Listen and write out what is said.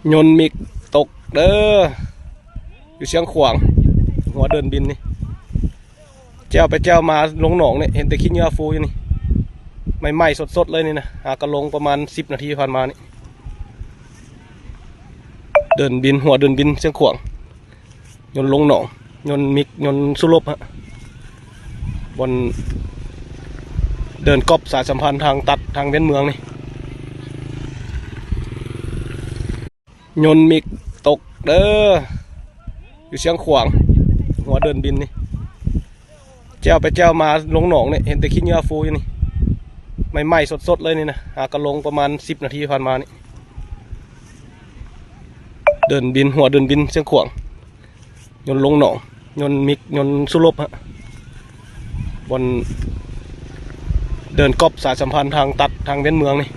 ຍົນມິກຕົກເດີ ຢູ່ຊຽງຂວາງ ຫົວເດີ່ນບິນນີ້ ແຈ່ວໄປແຈ່ວມາລົງໜອງນີ້ ເຫັນແຕ່ຂີ້ເຫຍື້ອຟູຢູ່ນີ້ ໃໝ່ໆສົດໆເລີຍນີ້ນະ ຫາກະລົງປະມານສິບນາທີຜ່ານມານີ້ ເດີ່ນບິນ ຫົວເດີ່ນບິນຊຽງຂວາງ ຍົນລົງໜອງ ຍົນມິກ ຍົນສຸລົບຮະ ບ່ອນເດີ່ນກອບສາຍສຳພັນທາງຕັດທາງວຽນເມືອງນີ້. ຍົນມິກຕົກເດີ ຢູ່ຊຽງຂວາງ ຫົວເດີ່ນບິນນີ້ ແຈ່ວໄປແຈ່ວມາລົງໜອງນີ້ ເຫັນແຕ່ຂີ້ເຫຍື້ອຟູຢູ່ນີ້ ໃໝ່ໆສົດໆເລີຍນີ້ນະ ຫາກະລົງປະມານສິບນາທີຜ່ານມານີ້ ເດີ່ນບິນ ຫົວເດີ່ນບິນຊຽງຂວາງ ຍົນລົງໜອງ ຍົນມິກ ຍົນສຸລົບຮະ ບ່ອນເດີ່ນກອບສາຍສຳພັນທາງຕັດທາງວຽນເມືອງນີ້.